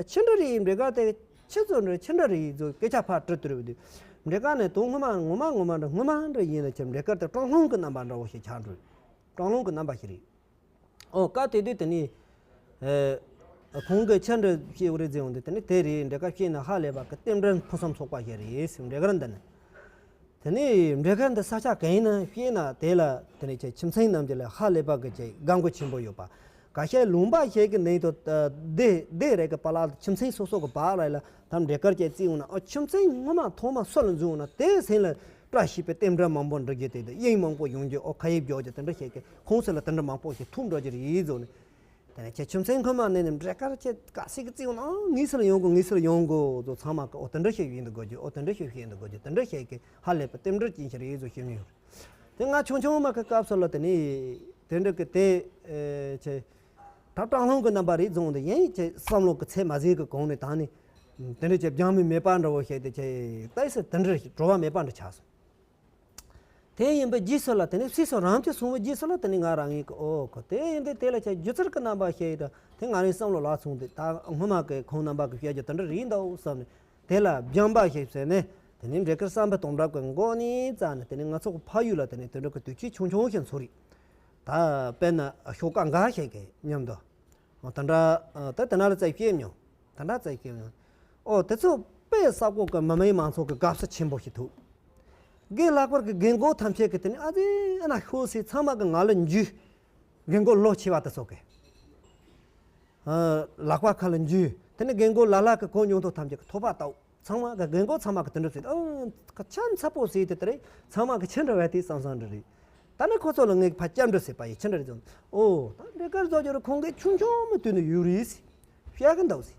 ཆི་འདྲ་རེད། འབྲས་དཀར་དེ་ཆི་ཚོ་འདྲ་ཆི་འདྲ་རེད་ཟེར་སྐད་ཆ་ཕར་དྲི་དུས་རེད་འདུག་འབྲས་དཀར་ནས་དོན་ངོ་མ་ངོ་མ་ངོ་མ་འདྲ་ངོ་མ་འདྲ་ཡིན་ལ་ཁྱེད་འབྲས་དཀར་དེ་སྤྲང་སློང་གི་རྣམ་པ་འདྲ་བོ་ཞིག་ཆགས་འགྲོ། སྤྲང་སློང་གི་རྣམ་པ་ཞིག་རེད། ཨོ་སྐབས་དེ་དུས་དེ་ནས་ཨེ་ཁོང་གིས་ཆི་འདྲ་བཤད་ཡོད་རེད་ཟེར་འོང་དུས་དེ་ནས་དེ་རེད། འབྲས་དཀར་བཤད་ན་ཧ་ལས་པ་གི་རྟེན་འབྲེལ་ཕུན་སུམ་ཚོགས་པ་ཞིག་རེད་ཟེར། འབྲས་དཀར་འདི་ནི་དེ་ནས་འབྲས་དཀར་འདི་ས་ཆ་གང་ན་བཤད་ན་དེ་ལ་དེ་ནས་ཁྱེད་ཁྱིམ་མཚེས་རྣམས་ཀྱི་ལ་ཧ་ལས་པ་གི་ཆེ་དགའ་མགུ་ཆེན་པོ་ཡོད་པ། ཁ་ཤས་ལུང་པ་ཞིག་གི་ནང་དུ་སྡེ་སྡེ་རེ་གི་བར་ལ་ཁྱིམ་མཚེས་སོ་སོ་གི་བར་ལ་ལ་ད་འབྲས་དཀར་ཅན་བརྩིས་འོང་ན། ཨོ་ཁྱིམ་མཚེས་ངོ་མ་ཐོག་མ་སུ་ལ་འཛུལ་འོང་ན་དེ་སེམས་ལ་བཀྲ་ཤིས་པའི་རྟེན་འབྲེལ་མང་པོ་འགྲིག་རྒྱུ་དེ་དུས་དབྱིངས་མང་པོ་ཡོང་རྒྱུ། ཨོ་ཁ་ཡིབ་རྒྱག་རྒྱུ་དེ་འདྲ་ཞིག་གི་ཁོང་ཚོ་ལ་དེ་འདྲ་མང་པོ་ཞིག་ཐུག་འགྲོ་རྒྱུ་རེད་ཟེར་ནས། དེ་ནས་ཁྱེད་ཁྱིམ་མཚེས་ཁོ་མ་ནས་ནས་འབྲས་དཀར་ཁྱེད་ག་སྲིད་གི་བརྩིས་འོང་ན། ཨོ་ངའི་སར་ཡོང་དགོས། ངའི་སར་ཡོང་དགོས་ཟེར། ཚང་མ་གི་ཨོ་དེ་འདྲ་ཞིག་ཡིན་དུ་དགོས་རྒྱུ། ཨོ་དེ་འདྲ་ཞིག་བཤད་དུ་དགོས་རྒྱུ། དེ་འདྲ་ཞིག་གི་ཧ་ལས་པའི་རྟེན་འབྲེལ་ཅན་ཞིག་རེད་ཟེར་བཤད་མྱོང་རེད། དེ་ང་ཆུང་ཆུང་མ་གི་སྐབས་སུ་ལ་དེ་ནས་དེ་འདྲ་གི་དེ་ཨེ་ཆེ་ད་སྤྲང་སློང་གི་རྣམ་པ་རེད་བཟུང་དེ་ཡིན་ཆེ་བསམ་བློ་གི་ཚད་མ་ཟིན་གི་གོང་ནས་ད་ནི་དེ་འདྲ་ཆེ་སྦྱང་མི་མེད་པ་འདྲ་བོ་བཤད་དེ་ཆེ་ཏོག་ཙམ་དེ་འདྲ་བྲོ་བ་མེད་པ་འདྲ་ཆགས་སོང་། དེ་ཡིན་པའི་རྗེས་སུ་ལ་དེ་ནས་སྲིད་སུ་རང་གི་སོང་བའི་རྗེས་སུ་ལ་དེ་ནས་ང་རང་ངེས་ཀྱི་ཨོ་ཁོ་དེ་ཡིན་དུས་དེ་ལ་ཆ་སྒྱུ་རྩལ་གྱི་རྣམ་པ་ཤེས་ཡོད། དེ་ང་རང་བསམ་བློ་ལ་ཚུགས་ཏེ་ད་སྔོན་མ་གི་ཁོང་རྣམ་པ་གི་བཤད་རྒྱུ་དེ་འདྲ་རེད་འདུག་བསམ་ནས་དེ་ལ་སྦྱངས་པ་ཞིག་ཟེར་ནས་དེ་ནས་འབྲས་དཀར་བསམ་པའི་དོན་གྲུབ་ཀྱི་མགོ་ནས་བཙལ་ནས་དེ་ནས་ང་ཚོ་གི་ཕ་ཡུལ་ལ་དེ་ནས་དེ་འདྲ་གི་དུས་ཆེན་ཆུང་ཆུང་ཞིག་ཚོགས་རེད། ད་དཔེར་ན་ཤོག་ཀ་འགའ་ཞིག་གི་མཉམ་དུ། ཨོ་དེ་འདྲ་ཨ་ད་དེ་ན་ལ་བཙལ་ཤེས་མྱོང་། དེ་འདྲ་བཙལ་ཤེས་མྱོང་། ཨོ་དེ་ཚོ་དཔེ་ས་གོ་གི་མི་མང་མང་ཚོགས་ཀྱི་དགའ་བསུ་ཆེན་པོ་ཞིག་ཐུག་རྒན་ལག་པར་གྱི་རྒན་གོག་ཐམས་ཅད་ཀྱིས་དེ་ནི་ཨ་ཙི་ཨ་ན་ཤོག་ཟེར་ཚང་མ་གི་ང་ལ་འཇུས། རྒན་གོག་ལོ་ཆེ་བ་དེ་ཚོ་གི་ཨ་ལག་པ་ཁ་ལ་འཇུས། དེ་ནི་རྒན་གོག་ལ་ལ་གི་གོ་མྱོང་ཐོག་ཐམས་ཅད་ཀྱི་ཐོབ་པ་བཏབ། ཚང་མ་གི་རྒན་གོག་ཚང་མ་གི་དེ་འདྲ་ཟེར། ཨ་ཁ་ཆ་ཚ་པོ་ཟེར་དེ་ལྟར་རེད། ཚང་མ་གི་ཆི་འདྲ་བས་དེ་བསམ་བསམ་འདྲ་རེད། ད་ནི་ཁོ་ཚོ་ལ་ངས་ཕ་སྐྱབས་འགྲོ་ཟེར་པ་ཡི་ཆི་འདྲ་རེད་ཙང་། ཨོ་ད་འབྲས་དཀར་རྫོགས་རྒྱུ་རུ་ཁོང་གིས་ཆུང་ཆུང་མི་དུས་ནས་ཡོད་རེད་ཟེར། བཤད་གི་འདུག་ཟེར།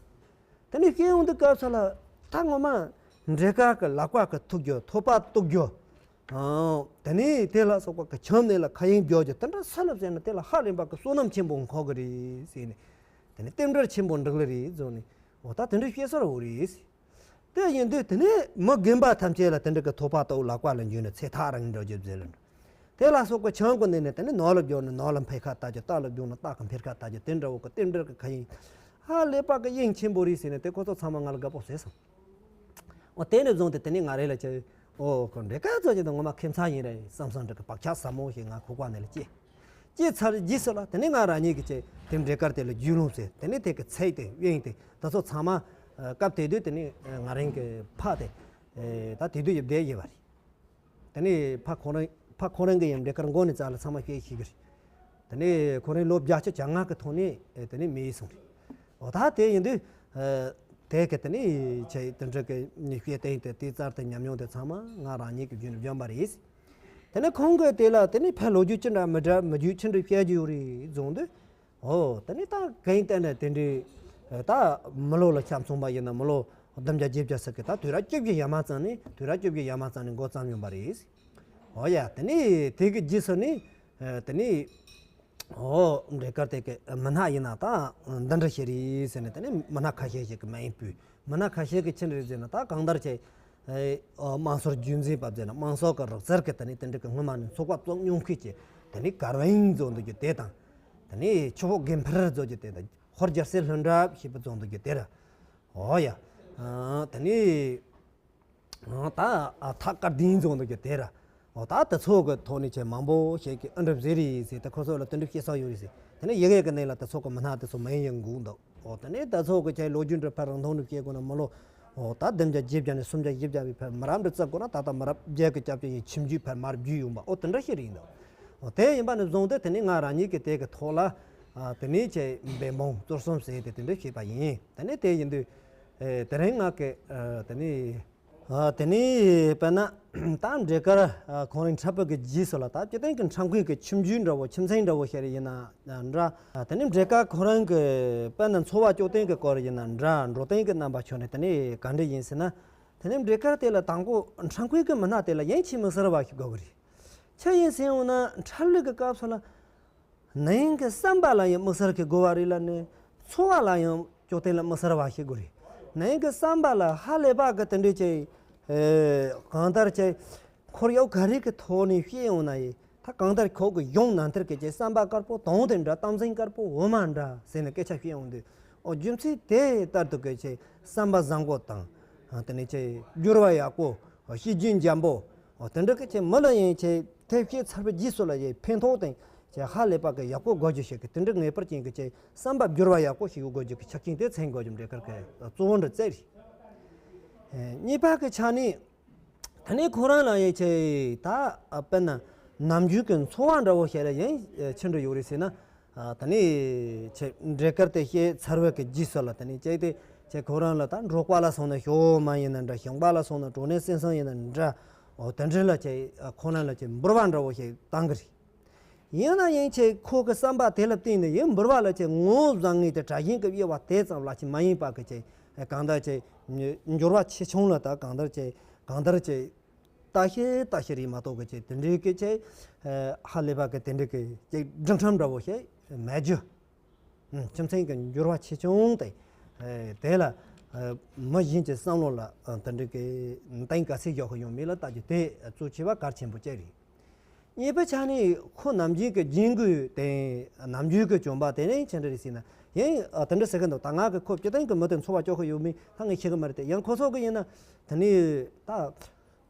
དེ་ནས་བཤད་ཡོང་དུས་སྐབས་སུ་ལ་ད་ངོ་མ་འབྲས་དཀར་གི་ལག་པ་གི་ཐུག་རྒྱུ་ཐོབ་པ་གཏུག་རྒྱུ། ཨང་དེ་ནས་དེ་ལ་སོགས་པ་གི་ཆམ་ནས་ལ་ཁ་ཡིན་རྒྱག་རྒྱུ་དེ་འདྲ་ས་ལ་ཟེར་ན་དེ་ལ་ཧ་ལས་པ་གི་བསོད་ནམས་ཆེན་པོ་འཁོར་གི་རེད་ཟེར་ནས། དེ་ནས་རྟེན་འབྲེལ་ཆེན་པོ་འགྲིག་ལེ་རེད་བཟོ་ནས། འོ་ད་དེ་འདྲའི་བཤད་སར་འོ་རེད་ཟེར། དེ་ཡིན་དུས་དེ་ནས་མི་རྒན་པ་ཐམས་ཅད་ལ་དེ་འདྲ་གི་ཐོབ་པ་ལྟ་བུ་ལག་པ་ལ་འཇུས་ནས་ཚེ་ཐག་རིང་འགྲོ་རྒྱུ་མཛད་ལ་འགྲོ། དེ་ལ་སོགས་པའི་ཆང་གོ་ནས་ནས་དེ་ནས་ནོར་ལ་འབྱོར་ནས་ནོར་ལ་འཕེལ་ཁ་ལྟ་རྒྱུ། རྟགས་ལ་འབྱོར་ན་རྟགས་ཀྱི་འཕེལ་ཁ་ལྟ་རྒྱུ། དེ་འདྲ་བོ་གི་རྟེན་འབྲེལ་གྱི་ཁ་ཡིན་ཧ་ལས་པ་གི་དབྱིངས་ཆེན་པོ་རེད་ཟེར་ནས་དེ་ཁོ་ཚོ་ཚང་མ་ང་ལ་དགའ་པོ་བཟོས་སོང་། འོ་དེ་ནས་བཟུང་སྟེ་དེ་ནས་ང་རེ་ལ་ཅི། ཨོ་ཁོ་འདྲའི་སྐད་ཚོ་ཅི་དང་ངོ་མ་ཁྱིམ་ཚང་ཡིན་རེད་བསམ་བསམ་འདྲ་གི་བག་ཆགས་ཟབ་མོ་ཞིག་ང་ཁུག་པ་ནས་ལ་སྐྱེས། སྐྱེས་ཚར་རྗེས་སུ་ལ་དེ་ནས་ང་རང་ཉིད་ཀྱི་ཅི་དེ་འདྲའི་སྐར་དེ་ལ་རྒྱུས་ལོན་ཟེར། དེ་ནས་དེ་གི་ཚད་དེ་དབྱིངས་དེ་ད་ཚོ་ཚང་མ་སྐབས་དེ་དུས་དེ་ནས་ང་རང་གི་ཕ་དེ་ད་དེ་དུས་ཡི་བསྡད་ཡོད་པ་རེད། དེ་ནས་ཕ་ཁོ་རང་ཕ་ཁོ་རང་གི་ཡང་འབྲས་དཀར་མགོ་ནས་རྩ་ལ་ཚང་མ་བཤད་ཤེས་གི་རེད། དེ་ནས་ཁོ་རང་ལོ་བརྒྱད་ཅུ་གྱ་ལྔ་གི་ཐོག་ནས་དེ་ནས་མི་ཡིས་སོང་རེད། འོ་ད་དེ་ཡིན་དུས་དེ་གི་དེ་ནས་ཆེ་དེ་འདྲ་གི་བཤད་སྟེང་དེ་དེ་རྩར་དེ་ཉམས་མྱོང་དེ་ཚང་མ་ང་རང་ཉིད་ཀྱི་རྒྱུད་ནས་བྱུང་བ་རེད། དེ་ནས་ཁོང་གིས་དེ་ལ་དེ་ནས་ཕ་ལོ་རྒྱུས་ཅི་འདྲ་མི་འདྲ་མི་རྒྱུས་ཅི་འདྲ་བཤད་རྒྱུ་ཡོད་རེད་བཟུང་དུས། ཨོ་དེ་ནས་ད་གང་ཡིན་ལྟར་ན་དེ་འདྲའི་ད་མི་ལོ་ལ་ཆ་མཚུངས་པ་ཡིན་ན་མི་ལོ་བདུན་བརྒྱ་བརྒྱད་བརྒྱ་ཟེར་གི་ད་དུས་རབས་བཅུ་བཞི་ཡར་མར་ཙམ་ནས་དུས་རབས་བཅུ་བཞི་ཡར་མར་ཙམ་ནས་འགོ་བརྩམས་ཡོང་པ་རེད། ཨོ་ཡ་དེ་ནས་དེ་གི་རྗེས་སུ་ནི་དེ་ནས་ཨོ་འབྲས་དཀར་དེ་གི་མི་སྣ་ཡིན་ན་ད་འདི་འདྲ་ཞིག་རེད་ཟེར་ནས་དེ་ནས་མི་སྣ་ཁ་ཤས་ཤིག་གི་མིང་ཕུད། མི་སྣ་ཁ་ཤས་ཀྱིས་ཅི་འདྲ་རེད་ཟེར་ན་ད་གང་ལྟར་ཆེ་དམངས་སྲོལ་རྒྱུན་འཛིན་པ་ཟེར་ན་དམངས་སྲོལ་གྱི་རིག་རྩལ་གྱི་དེ་ནས་དེ་འདྲ་གི་སྔོན་མ་ནས་ཚོགས་པ་བཙུགས་མྱོང་མཁན་གྱི་ དེ་ནས་གར་བན་བཟོ་འདུག་རྒྱུ་དེ་དང་། དེ་ནས་ཆུ་བོ་དགེ་འཕེལ་བཟོ་རྒྱུ་དེ་དང་། ཧོར་རྒྱལ་སྲས་ལྷུན་གྲུབ་ཞེས་པ་བཟོ་འདུག་རྒྱུ་དེ་ར། འོ་ཡ། ཨ། དེ་ནས། ཨ། ད། ཨ། ཐག་དཀར་ལྡན་བཟོ་འདུག་རྒྱུ་དེ་ར། འོ་ད་དེ་ཚོ་གི་ཐོག་ནས་ཆེ་མང་པོ་ཞིག་གིས་ཨ་འདྲ་ཟེར་རེད་ཟེར་ཏེ་ཁོ་ཚོ་ལ་དེ་འདྲ་བཤད་ས་ཡོད་རེད་ཟེར། དེ་ནས་ཡི་གེ་གི་གནས་ལ་དེ་ཚོ་གི་མི་སྣ་དེ་ཚོ་མིང་ཡང་འགོད་འདུག་འོ་དེ་ནས་དེ་ཚོ་གི་ཆེ་ལོ་རྒྱུས་འདྲ་ཕར་རིང་ཐུང་འདྲ་བཤད་དགོས་ན་མི་ལོ། འོ་ད་བདུན་བརྒྱ་བརྒྱད་བརྒྱ་ནས་སུམ་བརྒྱ་བཞི་བརྒྱ་བའི་ཕར་མི་རབས་འདྲ་བརྩི་དགོས་ན། ད་ལྟ་མི་རབས་བརྒྱད་ཀྱི་སྐྱབས་བཅོལ་ཡིན། ཁྱིམ་རྒྱུད་ཕར་མར་བརྒྱུད་ཡོང་པ། འོ་དེ་འདྲ་ཞིག་རེད་འདུག་འོ་དེ་ཡིན་པ་ནས་བཟུང་སྟེ་དེ་ནས་ང་རང་ཉིད་ཀྱིས་དེ་གི་ཐོག་ལ། ཨ། དེ་ནས་ཆེ་འབད་འབུངས་རྩོལ་གསུམ་ཟེར་ཏེ་དེ་འདྲ་བྱས་པ་ཡིན། དེ་ནས་དེ་ཡིན་དུས། ཨེ། དེ་རིང་ང་གི། ཨ། དེ་ནས། ཨ། དེ་ནས་དཔེར་ན་ད་འབྲས་དཀར། ཨ། ཁོང་རང་འཁྲབ་པའི་གི་རྗེས་སུ་ལ་ད་སྤྱིར་བཏང་གི་འཁྲབ་མཁན་གྱི་ཁྱིམ་རྒྱུད་འདྲ་བོ། ཁྱིམ་མཚེས་འདྲ་བོ་ཞིག་ཡིན་ན་འདྲ། ཨ། དེ་ནས་འབྲས་དཀར་ཁོང་རང་གི་དཔེར་ན་འཚོ་བ་སྐྱོང་སྟངས་ཀྱི་སྐོར་ཡིན་ན་འདྲ། འགྲོ་སྟངས་ཀྱི་རྣམ་པ་ཁྱོན་ནས་དེ་ནས་ག་འདྲ་ཡིན་ཟེར་ན། དེ་ནས་འབྲས་དཀར་དེ་ལ་དང་པོ་འཁྲབ་མཁན་གྱི་མི་སྣ་དེ་ལ་ཡང་ཆེས་དམིགས་བསལ་བ་ཞིག་དགོས་ཀྱི་རེད། ཆི་ཡིན་ཟེར་འོང་ན། འཁྲབ་ལུགས་ཀྱི་སྐབས་སུ་ལ། ནང་གི་བསམ་པ་ལ་ཡང་དམིགས་བསལ་གྱི་དགོས་པ་རེད་ལ་ནི། འཚོ་བ་ལ་ཡང་སྐྱོང་སྟངས་ལ་དམིགས་བསལ་བ་ཞིག་དགོས་རེད། ནང་གི་བསམ་པ་ལ་ཧ་ལས་པ་གི་དེ་འདྲའི་ཆེ། ཨེ། གང་ལྟར་ཆེ། ཁོར་ཡུག་ག་རེ་གི་ཐོག་ནས་བཤད་ཡོང་ན་ཡང་། ད་གང་ལྟར་ཁོ་གི་གཞུང་ནང་ལྟར་གྱི་ཆེ་བསམ་པ་དཀར་པོ་དོན་དེ་འདྲ། གཏམ་ཚིག་དཀར་པོ་འོ་མ་འདྲ་ཟེར་ནས་སྐད་ཆ་བཤད་ཡོང་དུས། འོ་རྒྱུ་མཚན་དེ་ལྟར་དུ་གི་ཆེ་བསམ་པ་བཟང་པོ་དང་། དེ་ནས་ཆེ་འགྱུར་བ་ཡག་པོ། བཤད་རྒྱུན་འཇམ་པོ། འོ་དེ་འདྲ་གི་ཆེ་མི་ལ་ཡང་ཆེ་དེ་བཤད་ཚར་བའི་རྗེས་སུ་ལ་ཡང་ཕན་ཐོགས་དང་ཆེ་ཧ་ལས་པ་གི་ཡག་པོ་དགོས་རྒྱུ་ཞིག་གི། དེ་འདྲ་ངེས་པར་ཅན་གྱི་ཆེ་བསམ་པ་འགྱུར་བ་ཡག་པོ་ཞིག་ཡོད་དགོས་རྒྱུ་གི་ཆ་རྐྱེན་དེ་མཚོན་དགོས་རྒྱུ་འབྲས་དཀར་གི་གཙོ་བོ་འདྲ་བརྩིས་རེད། གཉིས་པ་གི་ཆ་ནས། ད་ནི་ཁོ་རང་ལ་ཡང་ཆེ་ད་དཔེར་ན་ནམ་རྒྱུན་གྱི་འཚོ་བ་འདྲ་བོ་ཞིག་ལ་ཡང་ཅི་འདྲ་ཡོད་རེད་ཟེར་ན། ཨ། ད་ནི་ཆེ་འབྲས་དཀར་དེ་བཤད་ཚར་བའི་གི་རྗེས་སུ་ལ། ད་ནི་ཅིག་དེ་ཆེ་ཁོ་རང་ལ་ད་འབྲོག་པ་ལ་སོང་ན་ཞོ་མ་ཡིན་ན་འདྲ། ཞིང་པ་ལ་སོང་ན་གྲོ་ནས་སེམས་སང་ཡིན་ན་འདྲ། འོ་དེ་འདྲ་ལ་ཆེ་ཁོ་རང་ལ་ཆེ་འབུལ་བ་འདྲ་བོ་ཞིག་བཏང་གི་རེད། ཡིན་ན་ཡང་ཆེ་ཁོ་གི་བསམ་པ་དེ་ལ་བརྟེན་ནས་ཡང་འབུལ་བ་ལ་ཆེ་ངོ་བོ་བཟང་ངན་དེ་དྲག་ཞན་གྱི་དབྱེ་བ་དེ་ཙམ་ལ་ཆེ་མ་ཡིན་པ་གི་ཆེ་གང་ལྟར་ཆེ་འགྱུར་བ་ཆེ་ཆུང་ལ། ད་གང་ལྟར་ཆེ་གང་ལྟར་ཆེ་ལྟ་ཤེས་ལྟ་ཤེས་རེད་མ་གཏོགས་གི་ཆེ་དེ་འདྲའི་གི་ཆེ་ཧ་ལས་པ་གི་དེ་འདྲའི་གི་ཆེ་སྒྲིང་ཁྲམ་འདྲ་བོ་ཞིག་མེད་རྒྱུ། ཨུམ། ཁྱིམ་མཚེས་ཀྱི་འགྱུར་བ་ཆེ་ཆུང་དེ། ཨེ། དེ་ལ། ཨེ། མི་གཞན་གྱི་བསམ་བློ་ལ། ཨ། དེ་འདྲ་གི་གདེང་ག་ཚད་འཇོག་གི་ཡོད་མེད་ལ་ལྟ་རྒྱུ་དེ་གཙོ་ཆེ་བ་གལ་ཆེན་པོ་གཅིག་རེད། གཉིས་པ་ཆ་ནས་ཁོ་ནམ་རྒྱུན་གྱི་རྒྱན་གོས་དེ། ནམ་རྒྱུན་གྱི་གྱོན་པ་དེ་ནི་ཅི་འདྲ་རེད་ཟེར་ན། ཡང་། ཨ། དེ་འདྲ་ཟེར་གི་འདུག་ད་ང་གི་ཁོ་སྤྱིར་བཏང་གི་མི་དེ་འཚོ་བ་སྐྱོང་གི་ཡོད་མེད་ད་ངས་ཤེས་གི་མ་རེད་དེ། ཡང་ཁོ་ཚོ་གི་ཡིན་ན་དེ་ནི། ད།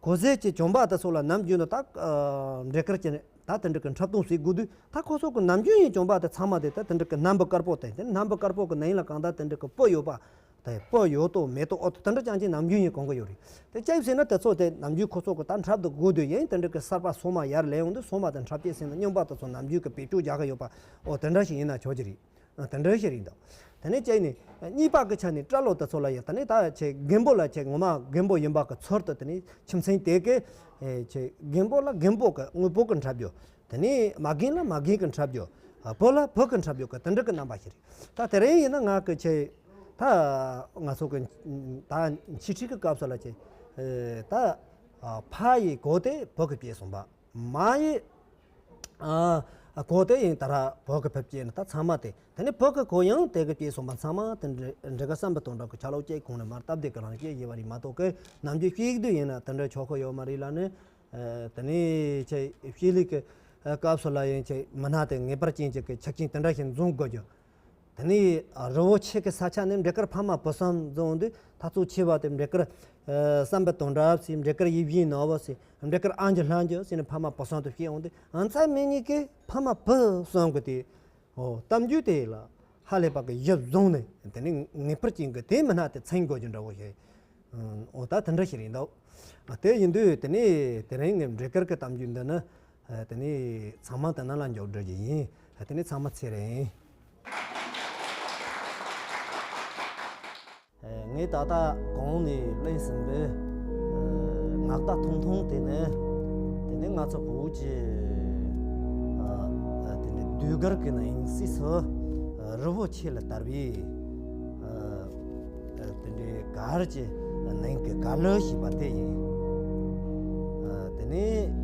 གོས་ཟས་ཀྱི་གྱོན་པ་དེ་ཚོ་ལ་ནམ་རྒྱུན་དུ་ད། ཨ། འབྲས་དཀར་གྱི་ད་དེ་འདྲ་གི་འཁྲབ་སྟོན་བྱེད་དགོས་དུས། ད་ཁོ་ཚོ་གི་ནམ་རྒྱུན་ཡིན་གྱོན་པ་དེ་ཚང་མ་དེ་ད་དེ་འདྲ་གི་སྣམ་བུ་དཀར་པོ་དེ། དེ་སྣམ་བུ་དཀར་པོ་གི་ནང་ལ་གང་ལྟར་དེ་འདྲ་གི་སྤུ་ཡོད་པ། དེ་སྤུ་ཡོད་དོ་མེད་དོ། ཨོ། དེ་འདྲ་རྐྱང་རྐྱང་ནམ་རྒྱུན་ཡིན་གོན་གི་ཡོད་རེད། དེ་ཅིའི་ཟེར་ན་དེ་ཚོ་དེ་ནམ་རྒྱུན་ཁོ་ཚོ་གི་ད་འཁྲབ་དུ་དགོས་དུས། ཡིན་དེ་འདྲ་གི་གསར་པ་སོ་མ་ཡར་ལེན་ཡོང་དུས། སོ་མ་དེ་འཁྲབ་ཅེས་ཟེར་ན་རྙིང་པ་དེ་ཚོ་ནམ་རྒྱུན་གི་བེད་སྤྱོད་རྒྱག་གི་ཡོད་པ། ཨོ། དེ་འདྲ་ཞིག་ཡིན་ན་ཆོག་གི་རེད། ཨ། དེ་འདྲ་ཞིག་རེད་འདུག་དེ་ནས་གཅིག་ནས་གཉིས་པ་གི་ཆ་ནས་སྐྲ་ལོ་དེ་ཚོ་ལ་ཡང་དེ་ནས་ད་ཆེ་རྒན་པོ་ལ་ཆེ་ངོ་མ་རྒན་པོ་ཡིན་པ་གི་ཚུལ་དུ། དེ་ནས་ཁྱིམ་མཚེས་དེ་གི། ཨེ། ཆེ་རྒན་པོ་ལ་རྒན་པོ་གི་དངོས་པོ་གི་འཁྲབ་རྒྱུ། དེ་ནས་མ་རྒན་ལ་མ་རྒན་གི་འཁྲབ་རྒྱུ། ཨ། བུ་ལ་བུ་གི་འཁྲབ་རྒྱུ་གི་དེ་འདྲ་གི་རྣམ་པ་ཞིག་རེད། ད་དེ་རིང་ཡིན་ན་ང་གི་ཆེ་ད་ང་ཚོ་གི་ད་འཆད་ཁྲིད་ཀྱི་སྐབས་སུ་ལ་ཆེ། ཨེ། ད། ཨ། ཕ་ཡི་གོས་དེ་བུ་གིས་སྤྱད་སོང་པ། མ་ཡི། ཨ། གོས་དེ་ཡང་ད་ར་བུ་གིས་ཕར་སྤྱད་ན་ད་ཚང་མ་དེ། དེ་ནས་བུ་གི་གོས་ཡང་དེ་གིས་སྤྱད་སོང་པ། ཚང་མ་དེ་འདྲ་འདྲ་གི་བསམ་པ་དོན་དག་གི་ཆ་ལོག་ཅིག་གོང་ནས་མར་སྟབས་བདེ་གི་རང་སྐྱེ་ཡི་བ་རེད་མ་གཏོགས་གི། ནམ་རྒྱུན་བཤད་དུས་ཡིན་ན་དེ་འདྲ་ཆོག་གི་ཡོད་མ་རེད་ལ་ནི། ཨ། དེ་ནས་ཆེ་བཤད་ལུགས་ཀྱི་སྐབས་སུ་ལ་ཡང་ཆེ་མི་སྣ་དེ་ངེས་པར་ཅན་ཅིག་གི་ཆ་རྐྱེན་དེ་འདྲ་ཞིག་འཛོམས་དགོས་རྒྱུ། དེ་ནས་རི་བོ་ཆེ་གི་ས་ཆ་ནས་འབྲས་དཀར་ཕ་མ་བུ་གསུམ་འཛོམས་དུས། ད་གཙོ་ཆེ་བ་དེ་འབྲས་དཀར། ཨ། བསམ་པའི་དོན་གྲུབ་ཟེར། འབྲས་དཀར་ཡིད་བཞིན་ནོར་བུ་ཟེར། འབྲས་དཀར་ཨང་ཀི་ལྷ་འབྱོར་ཟེར་ནས་ཕ་མ་བུ་གསུམ་དུ་བཤད་ཡོང་དུས། ཨ། མཚམས་མེད་གཉིས་ཀྱི་ཕ་མ་བུ་གསུམ་གི་དེ། ཨོ། གཏམ་རྒྱུད་དེ་ལ་ཧ་ལས་པ་གི་གཞི་བཟུང་ནས། དེ་ནས་ངེས་པར་ཅན་གི་དེ་མི་སྣ་དེ་མཚོན་དགོས་རྒྱུ་འདྲ་བོ་ཞིག་ཨོ། ད་དེ་འདྲ་ཞིག་རེད་འདུག་དེ་ཡིན་དུས་དེ་ནས་དེ་རིང་གི་འབྲས་དཀར་གི་གཏམ་རྒྱུད་འདི་ནི། ཨ། དེ་ནས་ཚང་མ་དེ་ནང་ལ་འཇོག་འགྲོ་རྒྱུ་ཡིན། ཨ། དེ་ནས་ཚང་མ་ཚེ་རིང་། ཨ། ངས་ད་ལྟ་གོང་ནས་གླེང་ཟིན་པའི། ཨ། ངག་རྟ་ཐུང་ཐུང་དེ་ནི། དེ་ནི་ང་ཚོ་བོད་ཀྱི། ཨ། དེ་ནི་ཟློས་གར་གྱི་ནང་གསེས་སུ། ཨ། རི་བོ་ཆེ་ལ་དར་བའི། ཨ། དེ་འདྲའི་གར་གྱི་ནང་གི་གར་གླུ་ཞེས་པ་དེ་ཡིན། ཨ། དེ་ནས་